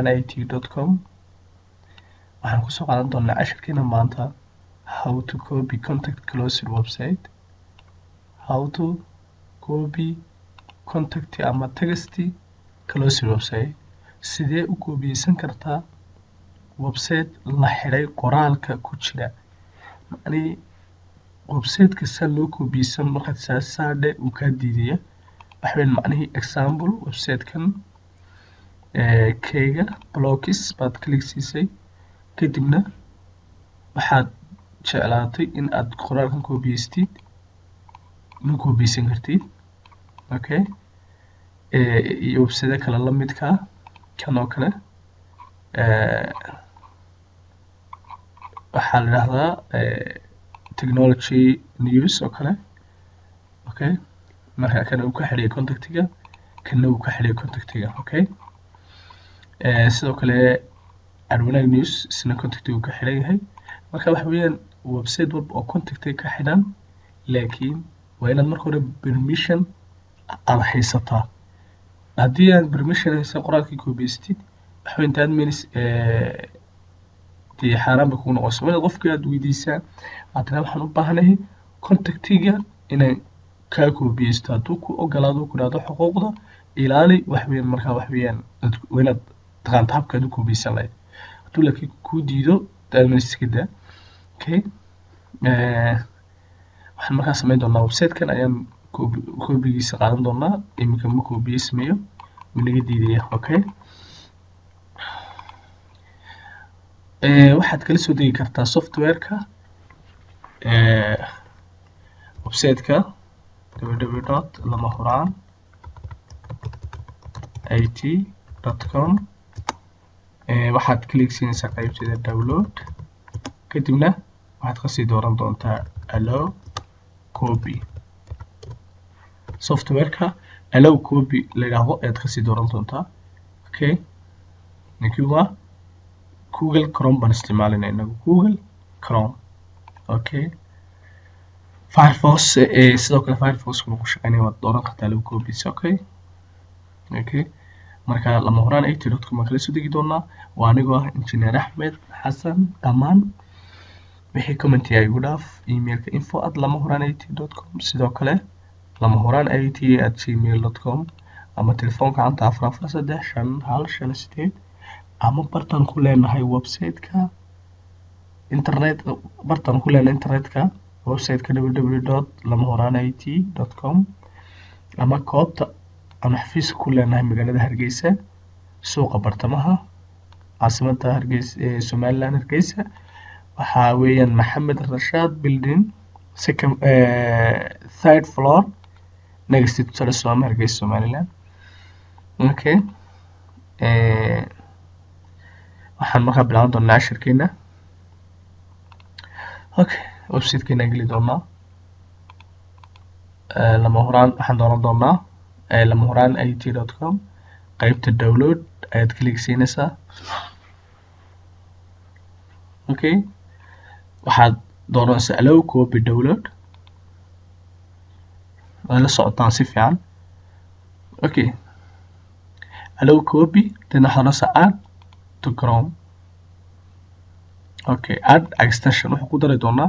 lamahoraanit.com. Waxaan kusoo qaadan doonaa cashirkeena maanta how to copy contact closed website, how to copy contact ama text closed website. Sidee u koobiyeysan kartaa website la xidhay qoraalka ku jira? Macnii website-ka saa loo koobiyeysan markaad saasaadhe uu kaa diidaya waxweyn. Macnihii example website-kan keyga blocks baad click siisay, kadibna waxaad jeclaatay in aad qoraalkan koobiyeystid, ma koobiyeysan kartid. Okay, iyo website kale la midka kan oo kale waxaa la idhahdaa technology news oo kale. Okay, marka kana uu ka xidhay contactiga, kana uu ka xidhay contactiga. Okay, sidoo kale Arwanaag News isna contactiga uu ka xidhan yahay. Marka waxa weeyaan website walba oo contactiga ka xidhan, laakiin waa inaad marka hore permission aad haysataa. Haddii aad permission haysan qoraalkii koobiyeystid, waxa weyn that means dee xaaraan bay kugu noqonaysa. Waa inaad qofkii aad weydiisaa, aad tiraa waxaan u baahanahay contactiga inaan kaa koobiyeysto. Hadduu ku ogolaado, ku dhahdo xuquuqda ilaali, wax weeyaan markaa wax weeyaan waa inaad taqaanta habka aad u koobiyeysan lahayd. Hadduu laakiin kuu diido, that means iska daa. Okay, waxaan markaa samayn doonaa website-kan ayaan koobigiisa qaadan doonaa. Iminka ma koobiyeysmayo, wuu naga diidaya. Okay, waxaad kala soo degi kartaa software-ka website-ka www.lamahuraanit.com. Waxaad click siinaysaa qaybteeda download, kadibna waxaad kasii dooran doontaa allow copy. Software-ka allow copy la yidhaahdo ayaad kasii dooran doontaa. Okay, ninkii waa Google Chrome baan isticmaalayna inagu, Google Chrome. Okay, Firefox sidoo kale Firefox kuna ku shaqeynaya waad dooran kartaa allow copies. Okay, marka lamahuraanit.com baan kala soo degi doonaa. Waa anigoo ah Engineer Axmed Xasan. Dhammaan wixii commentiga igu dhaaf emailka info@lamahuraanit.com, sidoo kale lamahuraanit@gmail.com, ama telefoonka gacanta 4435158, ama bartaan ku leenahay website-ka internet, bartaan ku leenahay internetka website-ka www.lamahuraanit.com, ama koobta aan xafiiska ku leenahay magaalada Hargeysa, suuqa bartamaha caasimadda Hargeysa ee Somaliland Hargeysa. Waxaa weeyaan Maxamed Rashaad building, second third floor, next to Telesom, Hargeysa, Somaliland. Okay, waxaan markaa bilaaban doonaa cashirkeena. Okay, website-keena geli doonaa lama huraan. Waxaan dooran doonaa lamahuraanit.com. Qaybta download ayaad click siinaysaa. Okay, waxaad dooranaysaa allow copy download. Waa la socotaan si fiican. Okay, allow copy, then waxaad dooranaysaa add to Chrome. Okay, add extension wuxuu ku dari doonaa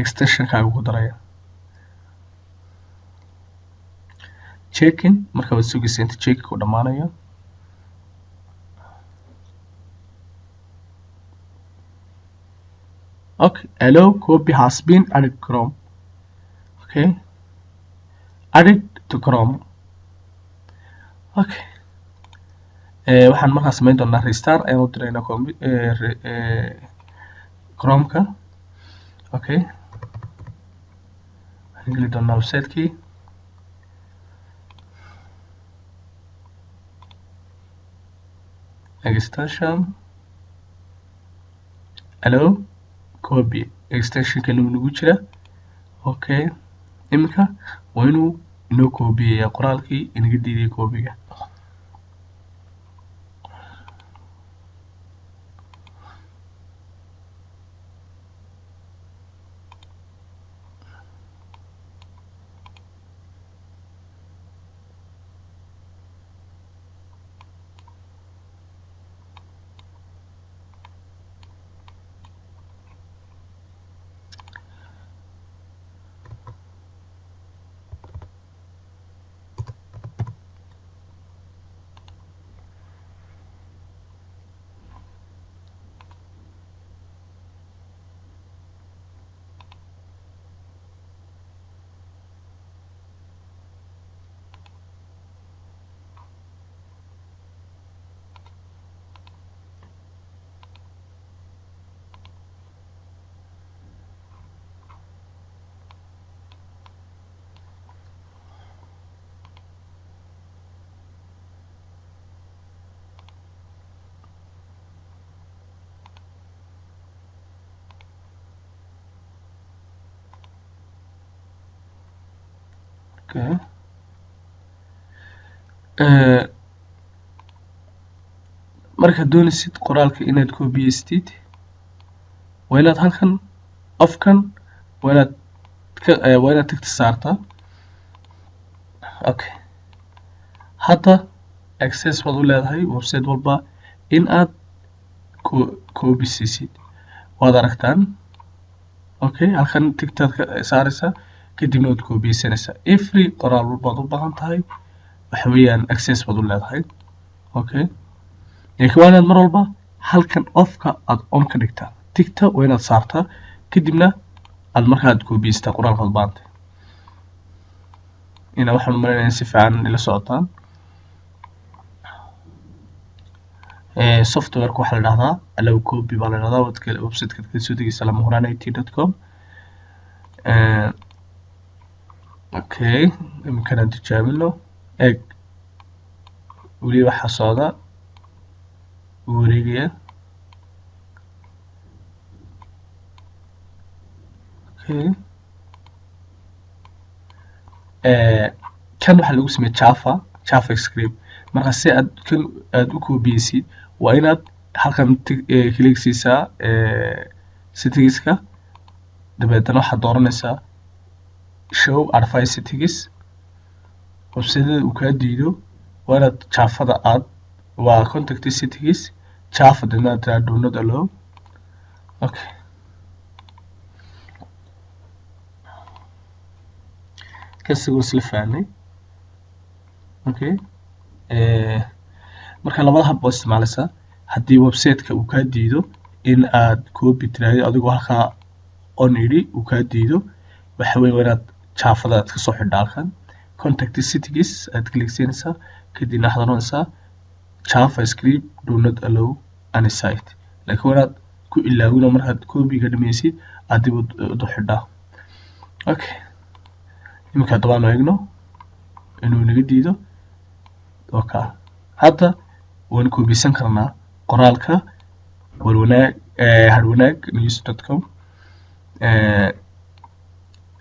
extensionkaaga ku daraya. Checking, marka waad sugaysa inta checking ku dhamaanayo. Okay, allow copy has been added Chrome. Okay, added to Chrome. Okay, waxaan markaa samayn doonaa restart ayaan u diraynaa Chrome-ka. Okay, waxaan geli doonaa website-kii. Extension allow copy, extensionkan uu nagu jira. Okay, iminka waa inuu inoo koobiyaya qoraalkii inaga diiday koobiga. Okay, markaad doonaysid qoraalka inaad koobiyeystid, waa inaad halkan off-kan waa inaad tick-ta saartaa. Okay, hadda access baad u leedahay website walba in aad copy siisid. Waad aragtaan. Okay, halkan tick-taad ka saaraysaa, kadibna waad koobiyeysanaysaa every qoraal walbaad u baahan tahay. Waxa weeyaan access baad u leedahay. Okay, laakiin waa inaad mar walba halkan off-ka aad on ka dhigtaa, tick-ta waa inaad saartaa, kadibna aad markaa aad koobiyeysataa qoraalka aad baahantay. Ina waxaan umaleynaya si fiican ila socotaan. Software-ka waxaa la dhahdaa allow copy baa la dhahdaa. Waad website-ka kaga soo degeysaa lamahuraanit.com. Okay, iminkana aan tijaabino. Eeg, weli waxaa socda, wuu wareegaya. Okay, kan waxaa lagu sameeyey JavaScript. Marka si aad kan aad u koobiyeysid, waa inaad halkan click siisaa settings-ka, dabeetana waxaad dooranaysaa show advanced settings. Website-yada uu kaa diido waa inaad Java-da aad waa contact settings Java, dabeetna aad tiraa do not allow. Okay, kasigoo isla fahnay. Okay, marka labada hab baad isticmaalaysaa. Haddii website-ka uu kaa diido in aad copy tiraahdo adigoo halkaa on idhi uu kaa diido, waxa weeye waa inaad Java-da aad kasoo xidha. Halkan contact settings aad click siinaysaa, kadibna waxaad oranaysaa JavaScript do not allow any site. Laakiin waa inaad ku ilaawin oo markaad copy-ga dhameysid aad dib u xidhaa. Okay, iminka haddaba aanu eegno inuu inaga diido. Okay, hadda waan koobiyeysan karnaa qoraalka warwanaag harwanaag news.com,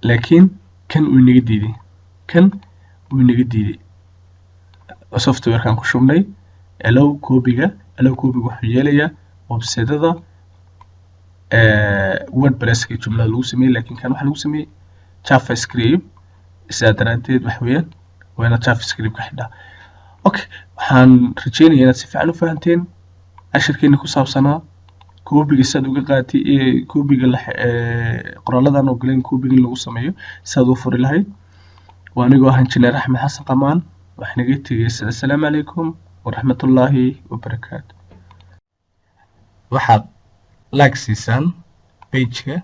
laakiin kan uu inaga diiday, kan uu inaga diiday software-kan ku shubnay allow copy-ga. Allow copy-ga wuxuu yeelayaa website-yada WordPress-ka jumlada lagu sameeyey, laakiin kan waxaa lagu sameeyey JavaScript. Sidaa daraaddeed waxa weeyaan waa inaad JavaScript ka xidhaa. Okay, waxaan rajeynayaa inaad si fiican u fahanteen cashirkeena ku saabsanaa copy-ga sidaad uga qaadatay copy-ga qoraaladan ogoleyn copy-ga in lagu sameeyo sidaad u furi lahayd. Waa anigoo ah Injineer Axmed Xasan Qamaan. Waxaan naga tegay assalaamu calaykum waraxmatullaahi wabarakaatu. Waxaad like siisaan page-ka,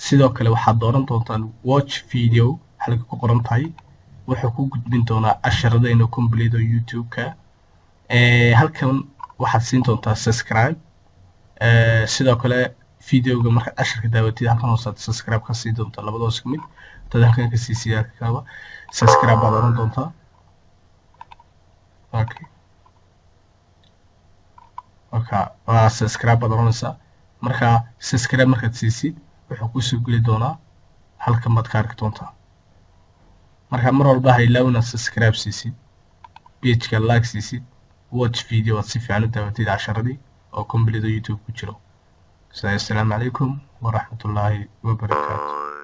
sidoo kale waxaad dooran doontaan watch video halka ku qoran tahay. Wuxuu ku gudbin doonaa casharadayna complete oo YouTube-ka. Halkan waxaad siin doontaa subscribe. Sidoo kale videoga markaad casharka daawatid, halkan hoosaad subscribe ka sii doontaa. Labadoo isku mid dad halkan ka sii siiya halkaaba subscribe baad oran doontaa. Okay, waa subscribe baad oranaysaa. Marka subscribe markaad siisid, wuxuu kusoo geli doonaa halkan, baad ka arki doontaa. Marka mar walba ha ilaawin inaad subscribe siisid page-ka, like siisid, watch video aad si fiican u daawatid casharadii oo complete oo YouTube ku jiro. Assalaamu calaykum waraxmatullaahi wabarakaatu.